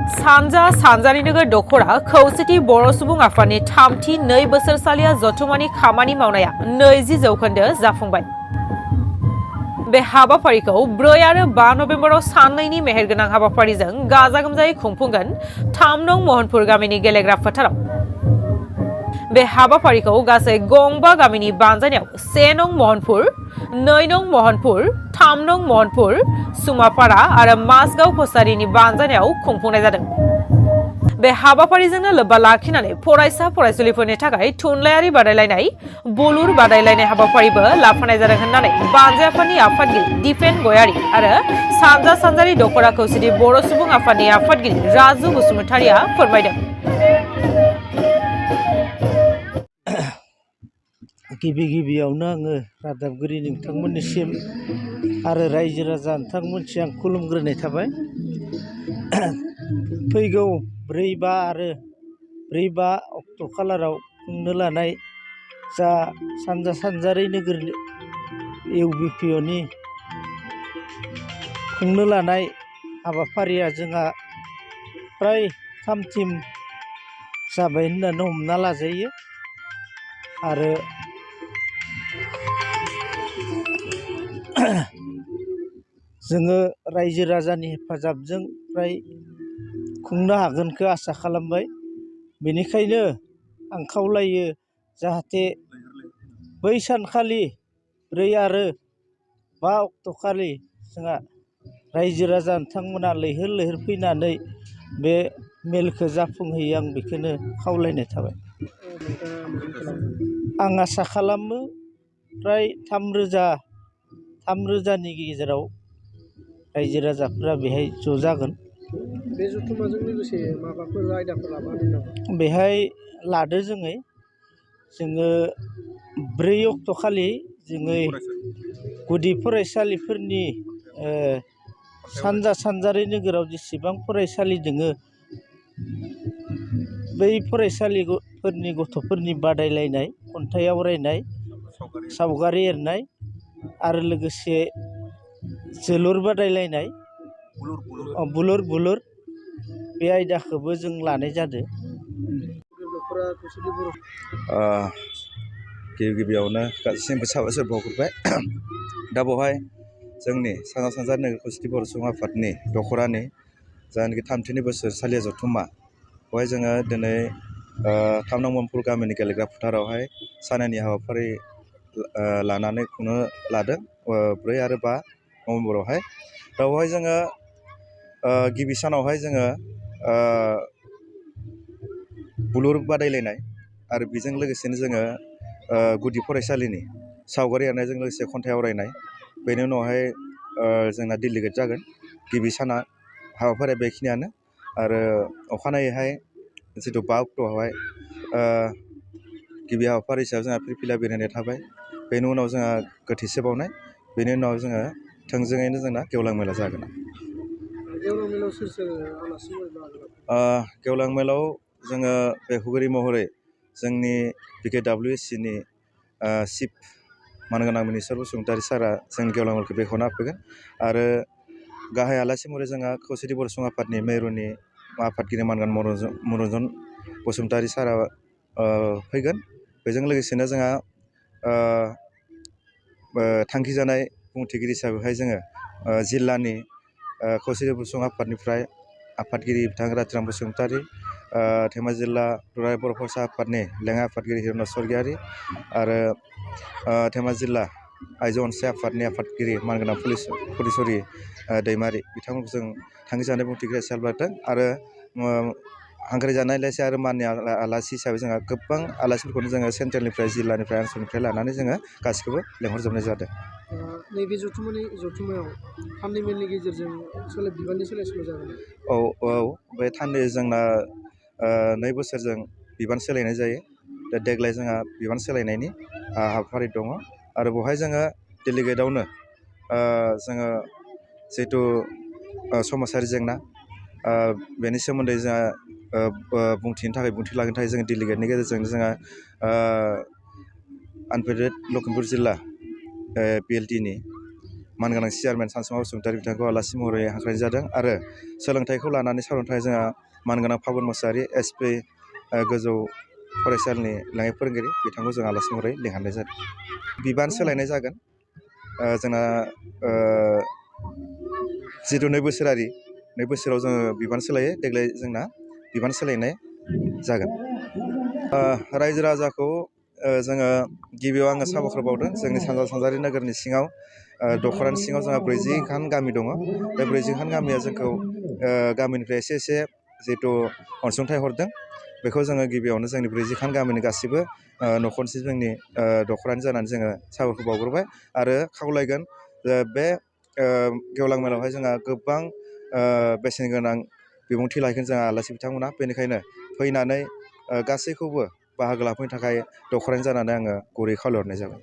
सानजा सानजानि नोगोर दखरा खौसेथि बर' सुबुं आफादनि थामथि 2 बोसोरसालिया जथुमानि खामानि मावनाया 20% जाफुंबाय। बे हाबाफारिखौ 4 आरो 5 नभेम्बराव साननैनि मेहेरगोनां हाबाफारिजों गाजा गोमजायै खुंफुंगोन 3 नं महनपुर गामिनि गेलेग्रा फोथाराव। बे हाबाफारिखौ गासै गंबा गामिनि बानजायनायाव 1 नं महनपुर, 2 नं महनपुर, 3 नं महनपुर, सुमापारा आरो मासगाव कसारिनि बानजायनायाव खुंफुंनाय जादों। बे हाबाफारिजोंनो लोब्बा लाखिनानै फरायसा फरायसुलिफोरनि थाखाय थुनलाइयारि बादायलायनाय, बुलुर बादायलायनाय हाबाफारिबो लाफानाय जादों होननानै बानजाय आफादनि आफादगिरि दिपेन गयारी आरो सानजा सानजारि दखरा खौसेथि बर' सुबुं आफादनि आफादगिरि राजु बसुमतारिया फोरमायदों। गिबियावनो आङो रादाबगिरि नोंथांमोननिसिम आरो रायजो राजा नोंथांमोनसिम आं खुलुमग्रोनाय थाबाय। फैगौ 4-5 आरो 4-5 अक्ट' खालाराव खुंनो लानाय जा सानजा सानजारि नोगोर इउबिपिअनि खुंनो लानाय हाबाफारिया जोंहा फ्राय थामथिम जाबाय होननानै हमना लाजायो आरो जोङो रायजो राजानि हेफाजाबजों फ्राय खुंनो हागोनखौ आसा खालामबाय। बेनिखायनो आं खावलायो जाहाथे बै सानखालि 4 आरो 5 अक्ट' खालि जोंहा रायजो राजा नोंथांमोना लैहोर लैहोर फैनानै बे मेलखौ जाफुंहोयो, आं बेखौनो खावलायनाय थाबाय। आं आसा खालामो फ्राय 3,000नि गेजेराव रायजो राजाफोरा बेहाय ज' जागोन। बे जथुमाजों लोगोसे माबाफोर आयदाफोर लाफादों नामा? बेहाय लादो जोङो 4 अक्ट' खालि जोङो गुदि फरायसालिफोरनि सानजा सानजारि नोगोराव जेसेबां फरायसालि दोङो बै फरायसालिफोरनि गथ'फोरनि बादायलायनाय, खन्थाइ आवरायनाय, सावगारि एरनाय आरो लोगोसे जोलुर बादायलायनाय, बुलुर बे आयदाखौबो जों लानाय जादों। गिबियावनो गासैबो साबायखर बावहरबाय। दा बेवहाय जोंनि सानजा सानजारि नोगोर खौसेथि बर' सुबुं आफादनि दखरानि जायनाखि थामथिनि बोसोरसालिया जथुम्मा, बेवहाय जोङो दिनै 3 नं महनपुर गामिनि गेलेग्रा फोथारावहाय सानैनि हाबाफारि लानानै खुंनो लादों 4 आरो 5 नभेम्बरावहाय। दा बेवहाय जोङो गिबि सानावहाय जोङो बुलुर बादायलायनाय आरो बेजों लोगोसेनो जोङो गुदि फरायसालिनि सावगारि एरनायजों लोगोसे खन्थाइ आवरायनाय, बेनि उनावहाय जोंना डेलिगेट जागोन। गिबि साना हाबाफारिया बेखिनियानो आरो अखानायैहाय जिथु 5 अक्ट'आवहाय गिबि हाबाफारि हिसाबै जोंहा फिरफिला बेरायनाय थाबाय। बेनि उनाव जोंहा गोथैसो बावनाय, बेनि उनाव जोङो थोंजोङैनो जोंना गेवलां मेला जागोन। गेवलां मेलाव सोर सोर आलासि गेवलां मेलाव जोङो बेखौगिरि महरै जोंनि PKWSCनि चिफ मानगोनां मिनिस्टार बसुमतारि सारआ जोंनि गेवलां मेलखौ बेखेवना होफैगोन आरो गाहाय आलासि महरै जोंहा खौसेथि बर' सुबुं आफादनि मेरुनि आफादगिरि मानगोनां मनरन्जन बसुमतारि सारआ फैगोन। बेजों लोगोसेनो जोंहा थांखिजानाय बुंथिगिरि हिसाबैहाय जोङो जिल्लानि खौसेथि बर' सुबुं आफादनिफ्राय आफादगिरि बिथां रातिराम बसुमतारि, धेमाजि जिल्ला दुलाराय बर' फरायसा आफादनि लेङाइ आफादगिरि हिरण्य स्वरगयारि आरो धेमाजि जिल्ला आइजो अनसाय आफादनि आफादगिरि मानगोनां फुलेस्वरि दैमारि बिथांमोनखौ जों थांखिजानाय बुंथिगिरि हिसाबै लादों आरो हांख्रायजानाय आलासि आरो माननि आलासि हिसाबै जोंहा गोबां आलासिफोरखौनो जोङो सेन्ट्रेलनिफ्राय, जिल्लानिफ्राय, ओनसोलनिफ्राय लानानै जोङो गासिखौबो लेंहरजोबनाय जादों। नैबे जथुमायाव थान्दै मेलनि गेजेरजों बिबाननि सोलाय सोल' जागोन। औ बे थान्दै जोंना 2 बोसोरजों बिबान सोलायनाय जायो। दा देग्लाय जोंहा बिबान सोलायनायनि हाबाफारि दङ आरो बेवहाय जोङो डेलिगेटआवनो जोङो जिहेथु समाजारि जेंना बेनि सोमोन्दै जोंहा बुंथिनो थाखाय बुंथि लागोनो थाखाय जोङो डेलिगेटनि गेजेरजों जोंहा आनफेडेरेड लखिमपुर जिल्ला PLTनि मानगोनां चेयारमेन सानसुमा बसुमतारी बिथांखौ आलासि महरै हांख्रायनाय जादों आरो सोलोंथाइखौ लानानै सावरायनो थाखाय जोंहा मानगोनां फागुन मोसाहारि SP गोजौ फरायसालिनि लेङाइ फोरोंगिरि बिथांखौ जों आलासि महरै लिंहरनाय जादों। बिबान सोलायनाय जागोन जोंना जिथु 2 बोसोरारि 2 बोसोराव जोङो बिबान सोलायो देग्लाय जोंना बिबान सोलायनाय जागोन। रायजो राजाखौ जोङो गिबियाव आङो साबायखर बावदों जोंनि सानजारि नोगोरनि सिङाव दख'रानि सिङाव जोंहा 40 खान गामि दङ। बे 40 खान गामिया जोंखौ गामिनिफ्राय एसे जिहेथु अनसुंथाइ हरदों बेखौ जोङो गिबियावनो जोंनि 40 खान गामिनि गासिबो न'खरसे जोंनि दख'रानि जानानै जोङो साबायखर बावग्रोबाय आरो खावलायगोन बे गेवलां मेलावहाय जोंहा गोबां बेसेन गोनां बिबुंथि लाखिगोन जोंहा आलासि बिथांमोना बेनिखायनो फैनानै गासैखौबो बाहागो लाफैनो थाखाय दख'रानि जानानै आङो गुरै खावलायहरनाय जाबाय।